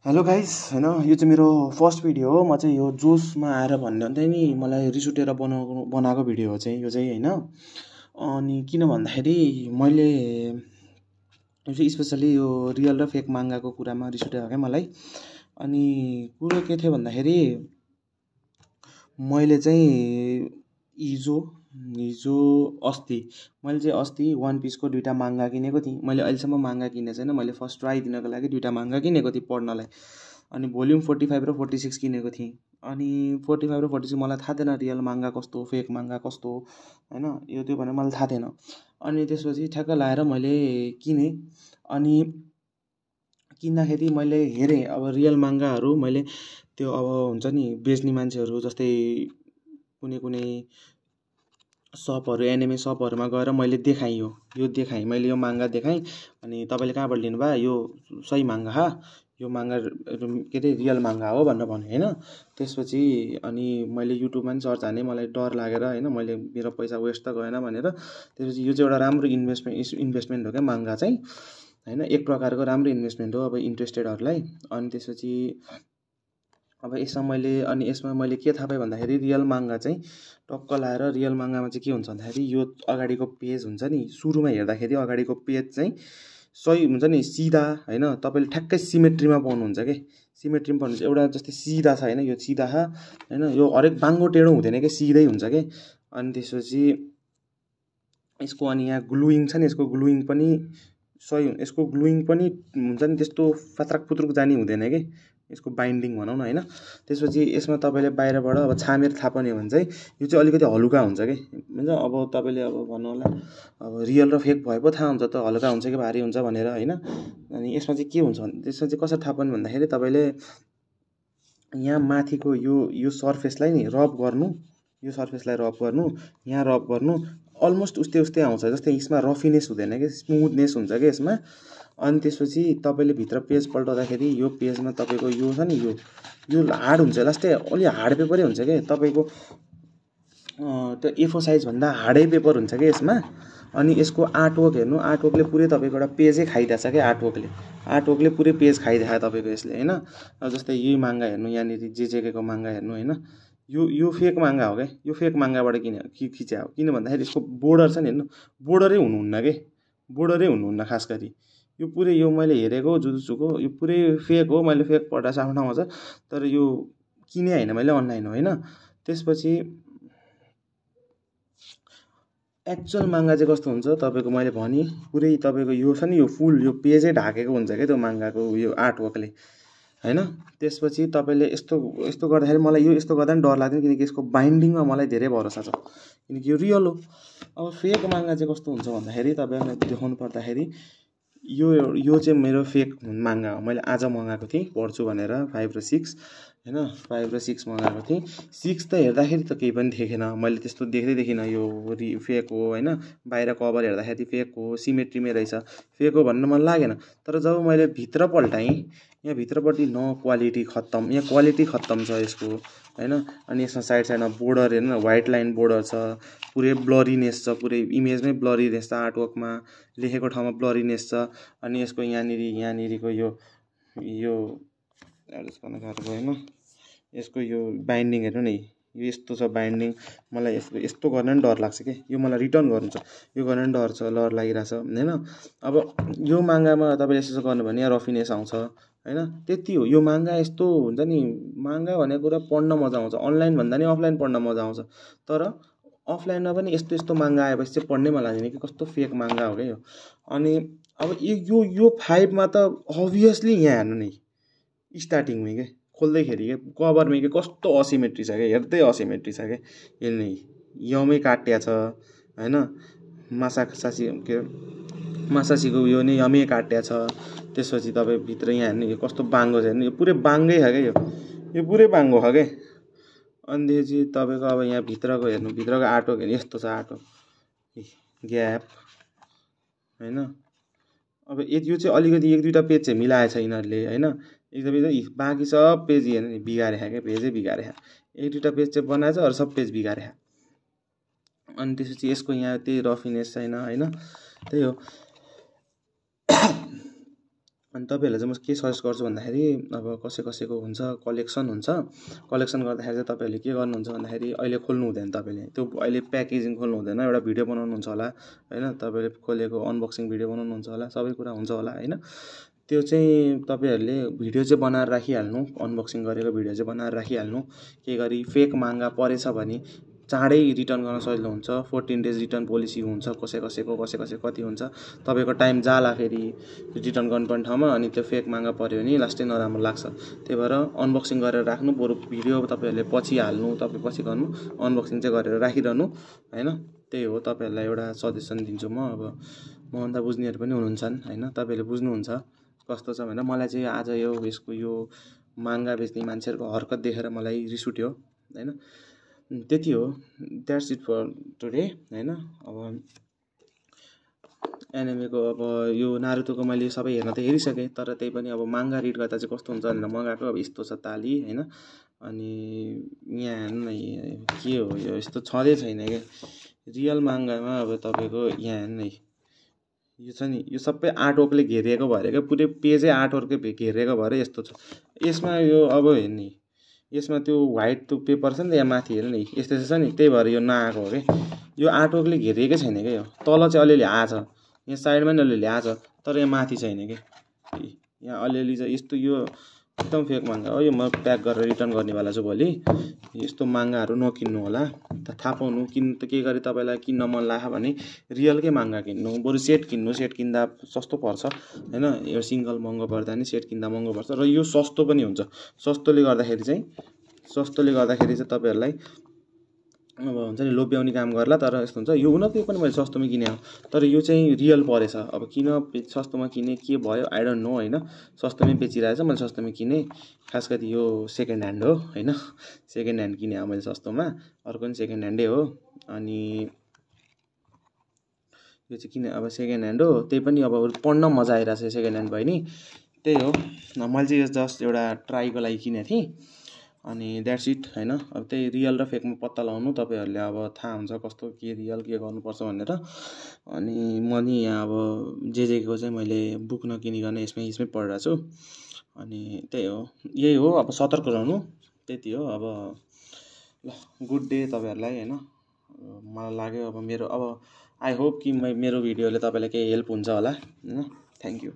Hello guys हैन यो चाहिँ मेरो फर्स्ट भिडियो हो। म चाहिँ यो जोसमा आएर भन्ने हुन्थ्यो नि मलाई रिस उठेर बनाएको भिडियो हो चाहिँ यो चाहिँ हैन। अनि किन भन्दाखेरि मैले यो चाहिँ स्पेसली यो रियल र फेक मांगाको कुरामा रिस उठेको क्या मलाई। अनि कुरो के थियो भन्दाखेरि मैले चाहिँ हिजो अस्ति मैले चाहिँ अस्ति वान पिसको दुईटा मांगा किनेको थिएँ। मैले अहिलेसम्म मांगा किनेको छैन। मैले फर्स्ट ट्राई दिनको लागि दुईटा मांगा किनेको थिएँ पढ्नलाई। अनि भोल्युम 45 र 46 किनेको थिएँ। अनि 45 र 46 मलाई थाहा थिएन रियल मांगा कस्तो हो फेक मांगा कस्तो हो हैन, यो त्यो भने मलाई थाहा थिएन। अनि त्यसपछि ठ्याक्क लाएर मैले किने। अनि किन्दाखेरि मैले हेरेँ अब रियल मांगाहरू मैले त्यो अब हुन्छ नि बेच्ने मान्छेहरू जस्तै कुनै सपहरू एनिमे सपहरूमा गएर मैले देखाएँ यो देखाएँ मैले यो मांगा देखाएँ। अनि तपाईँले कहाँबाट लिनुभयो यो सही मांगा हो, यो मांगा के अरे रियल मांगा हो भनेर भने हैन। त्यसपछि अनि मैले युट्युबमा पनि सर्च हाने, मलाई डर लागेर हैन, मैले मेरो पैसा वेस्ट त गएन भनेर। त्यसपछि यो चाहिँ एउटा राम्रो इन्भेस्टमेन्ट हो क्या मांगा चाहिँ हैन, एक प्रकारको राम्रो इन्भेस्टमेन्ट हो अब इन्ट्रेस्टेडहरूलाई। अनि त्यसपछि अब यसमा मैले के थाहा पाएँ भन्दाखेरि रियल मांगा चाहिँ टक्क लाएर रियल मांगामा चाहिँ के हुन्छ भन्दाखेरि यो अगाडिको पेज हुन्छ नि, सुरुमा हेर्दाखेरि अगाडिको पेज चाहिँ सही हुन्छ नि सिधा हैन, तपाईँले ठ्याक्कै सिमेट्रीमा पाउनुहुन्छ के, सिमेट्रीमा पाउनुहुन्छ। एउटा जस्तै सिधा छ हैन, यो सिधा छ हैन, यो हरेक बाङ्गो टेढो हुँदैन के, सिधै हुन्छ के। अनि त्यसपछि यसको अनि यहाँ ग्लुइङ छ नि, यसको ग्लुइङ पनि सही, यसको ग्लुइङ पनि हुन्छ नि त्यस्तो फात्राक फुत्रुक जानी हुँदैन के, यसको बाइन्डिङ भनौँ न हैन। त्यसपछि यसमा तपाईँले बाहिरबाट अब छामेर थाहा पाउने हो भने चाहिँ यो चाहिँ अलिकति हलुका हुन्छ कि हुन्छ। अब तपाईँले अब भन्नु होला अब रियल र फेक भए पो थाहा हुन्छ त हलुका हुन्छ कि भारी हुन्छ भनेर हैन। अनि यसमा चाहिँ के हुन्छ भने त्यसमा चाहिँ कसरी थाहा पाउने भन्दाखेरि तपाईँले यहाँ माथिको यो सर्फेसलाई नि रब गर्नु, यो सर्फेसलाई रब गर्नु, यहाँ रब गर्नु, अलमोस्ट उस्तै आउँछ। जस्तै यसमा रफिनेस हुँदैन कि, स्मुथनेस हुन्छ कि यसमा। अनि त्यसपछि तपाईँले भित्र पेज पल्टाउँदाखेरि यो पेजमा तपाईँको यो छ नि यो हार्ड हुन्छ, लास्टै अलि हार्ड पेपरै हुन्छ कि तपाईँको त्यो A4 साइज भन्दा हार्डै पेपर हुन्छ कि यसमा। अनि यसको आर्टवर्क हेर्नु, आर्टवर्कले पुरै तपाईँको एउटा पेजै खाइदिएछ क्या, आर्टवर्कले पुरै पेज खाइदिएछ तपाईँको यसले हैन। अब जस्तै यही मांगा हेर्नु, यहाँनिर जेजेकेको मांगा हेर्नु हैन, यो फेक मांगा हो क्या, यो फेक मांगाबाट खिच्या हो। किन भन्दाखेरि यसको बोर्डर छ नि हेर्नु, बोर्डरै हुनुहुन्न खास गरी यो पुरै यो मैले हेरेको जुजुत्सुको यो पुरै फेक हो। मैले फेक पठाएछु आफ्नो ठाउँमा छ, तर यो किने हैन मैले अनलाइन हो हैन। त्यसपछि एक्चुअल मांगा चाहिँ कस्तो हुन्छ तपाईँको मैले भने पुरै तपाईँको यो छ नि यो फुल यो पेजै ढाकेको हुन्छ क्या त्यो मांगाको यो आर्टवर्कले हैन। त्यसपछि तपाईँले यस्तो गर्दाखेरि मलाई यो यस्तो गर्दा पनि डर लाग्दैन, किनकि यसको बाइन्डिङमा मलाई धेरै भरोसा छ, किनकि यो रियल हो। अब फेक मांगा चाहिँ कस्तो हुन्छ भन्दाखेरि तपाईँलाई देखाउनु पर्दाखेरि यो चाहिँ मेरो फेक मांगा हो। मैले आज मगाएको थिएँ पढ्छु भनेर 5 र 6 हैन, 5 र 6 मगाएको थिएँ। 6 त हेर्दाखेरि त केही पनि देखेन, मैले त्यस्तो देख्दै देखिनँ यो फेक हो हैन। बाहिर कभर हेर्दाखेरि फेक हो, सिमेट्रीमै रहेछ, फेक हो भन्नु मन लागेन। तर जब मैले भित्र पल्टाएँ, यहाँ भित्रपट्टि न क्वालिटी खत्तम, यहाँ क्वालिटी खत्तम छ यसको हैन। अनि यसमा साइडमा बोर्डर हेर्नु न, व्हाइट लाइन बोर्डर छ, पुरै ब्लरीनेस छ, पुरै इमेजमै ब्लरीनेस छ, आर्टवर्कमा लेखेको ठाउँमा ब्लरीनेस छ। अनि यसको यहाँनिरको यो हैन, यसको यो बाइन्डिङ हेर्नु न, यो यस्तो छ बाइन्डिङ। मलाई यस्तो गर्न पनि डर लाग्छ कि, यो मलाई रिटर्न गर्नु छ, यो गर्न पनि डर लागिरहेछ हैन। अब यो मांगामा तपाईँले यसो गर्नु भने यहाँ रफिनेस आउँछ हैन, त्यति हो। यो मांगा यस्तो हुन्छ नि, मांगा भनेको कुरा पढ्न मजा आउँछ, अनलाइन भन्दा नि अफलाइन पढ्न मजा आउँछ। तर अफलाइनमा पनि यस्तो मांगा आएपछि चाहिँ पढ्नै मन लाग्दैन कि कस्तो फेक मांगा हो क्या यो। अनि अब यो 5 मा त अभियसली यहाँ हेर्नु नि स्टार्टिङमै के, खोल्दैखेरि के कभरमै के कस्तो असिमेट्री छ क्या, हेर्दै असिमेट्री छ क्या। यसले यमै काटिया छ हैन, मासासीको यो नै यमै काटिया छ। त्यसपछि तपाईँ भित्र यहाँ हेर्नु यो कस्तो बाङ्गो छ हेर्नु, यो पुरै बाङ्गै छ क्या, यो पुरै बाङ्गो छ क्या। अनि त्यसपछि तपाईँको अब यहाँ भित्रको हेर्नु, भित्रको आर्टवर्क हेर्नु, यस्तो छ आर्टवर्क, ग्याप हैन। अब यो चाहिँ अलिकति एक दुईवटा पेज चाहिँ मिलाएछ यिनीहरूले हैन, एकदमै बाँकी सब पेज हेर्नु नि बिगारे क्या, पेजै बिगारे। एक दुईवटा पेज चाहिँ बनाएछ अरू सब पेज बिगारे। अनि त्यसपछि यसको यहाँ त्यही रफिनेस छैन हैन, त्यही हो। अनि तपाईँहरूलाई चाहिँ म के सजेस्ट गर्छु भन्दाखेरि अब कसैको हुन्छ कलेक्सन गर्दाखेरि चाहिँ तपाईँहरूले के गर्नुहुन्छ भन्दाखेरि अहिले खोल्नु हुँदैन, तपाईँले त्यो अहिले प्याकेजिङ खोल्नु हुँदैन, एउटा भिडियो बनाउनुहुन्छ होला होइन, तपाईँले खोलेको अनबक्सिङ भिडियो बनाउनुहुन्छ होला, सबै कुरा हुन्छ होला होइन। त्यो चाहिँ तपाईँहरूले भिडियो चाहिँ बनाएर राखिहाल्नु, अनबक्सिङ गरेको भिडियो चाहिँ बनाएर राखिहाल्नु। के गरी फेक महँगा परेछ भने चाँडै रिटर्न गर्न सजिलो हुन्छ। 14 डेज रिटर्न पोलिसी हुन्छ कसैको कति हुन्छ। तपाईँको टाइम जाला फेरि रिटर्न गर्नुपर्ने ठाउँमा, अनि त्यो फेक महँगा पऱ्यो भने लास्टै नराम्रो लाग्छ। त्यही भएर अनबक्सिङ गरेर राख्नु, बरु भिडियो तपाईँहरूले पछि हाल्नु, तपाईँ पछि गर्नु, अनबक्सिङ चाहिँ गरेर राखिरहनु होइन। त्यही हो, तपाईँहरूलाई एउटा सजेसन दिन्छु म। अब मभन्दा बुझ्नेहरू पनि हुनुहुन्छ होइन, तपाईँहरूले बुझ्नुहुन्छ कस्तो छ भनेर। मलाई चाहिँ आज यसको यो महँगा बेच्ने मान्छेहरूको हरकत देखेर मलाई रिस उठ्यो होइन। त्यति हो, द्याट्स इट फर टुडे होइन। अब एनिमेको अब यो नारुतोको मैले सबै हेर्न त हेरिसकेँ, तर त्यही पनि अब महँगा रिड गर्दा चाहिँ कस्तो हुन्छ भनेर मगाएको। अब यस्तो छ ताली होइन। अनि यहाँ हेर्नु न के हो यो, यस्तो छँदै छैन क्या रियल महँगामा। अब तपाईँको यहाँ हेर्नु न, यो छ नि, यो सबै आर्टवर्कले घेरिएको भएर क्या, पुरै पेजै आर्टवर्कले घेरिएको भएर यस्तो छ। यसमा यो अब हेर्ने, यसमा त्यो व्हाइट त्यो पेपर छ नि त, यहाँ माथि हेर्नु नि यस्तो छ नि, त्यही भएर यो नआएको हो क्या। यो आर्टवर्कले घेरिएकै छैन क्या, यो तल चाहिँ अलिअलि आछ, यहाँ साइडमा नि अलिअलि आछ, तर यहाँ माथि छैन क्या। यहाँ अलिअलि चाहिँ यस्तो, यो एकदम फेक महँगा हो। यो म प्याक गरेर रिटर्न गर्नेवाला छु भोलि। यस्तो महँगाहरू नकिन्नु होला, थाहा पाउनु। त के गरी तपाईँलाई किन्न मन लाग्यो भने रियलकै महँगा किन्नु, बरु सेट किन्नु। सेट किन्दा सस्तो पर्छ होइन, यो सिङ्गल महँगो पर्दा नि सेट किन्दा महँगो पर्छ, र यो सस्तो पनि हुन्छ। सस्तोले गर्दाखेरि चाहिँ तपाईँहरूलाई अब हुन्छ नि लोभ्याउने काम गर्ला, तर यस्तो हुन्छ। यो हुन त यो पनि मैले सस्तोमा किने हो, तर यो चाहिँ रियल परेछ। अब किन सस्तोमा किने के भयो आई डोन्ट नो होइन, सस्तोमै बेचिरहेछ, मैले सस्तोमा किने। खास गरी यो सेकेन्ड ह्यान्ड हो होइन, सेकेन्ड ह्यान्ड किने हो मैले सस्तोमा, अर्को पनि सेकेन्ड ह्यान्डै हो। अनि यो चाहिँ किन अब सेकेन्ड ह्यान्ड हो, त्यही पनि अब पढ्न मजा आइरहेको छ सेकेन्ड ह्यान्ड भयो नि। त्यही हो, मैले चाहिँ यो जस्ट एउटा ट्राईको लागि किनेको थिएँ। अनि द्याट्स इट होइन। अब त्यही रियल र फेकमा पत्ता लगाउनु, तपाईँहरूले अब थाहा हुन्छ कस्तो के रियल के गर्नुपर्छ भनेर। अनि म नि यहाँ अब जेको चाहिँ मैले बुक नकिनिकन यसमै पढिरहेको छु। अनि त्यही हो, यही हो, अब सतर्क रहनु, त्यति हो। अब ल, गुड डे तपाईँहरूलाई होइन। मलाई लाग्यो अब मेरो, अब आई होप कि मेरो भिडियोले तपाईँलाई केही हेल्प हुन्छ होला होइन। Thank you.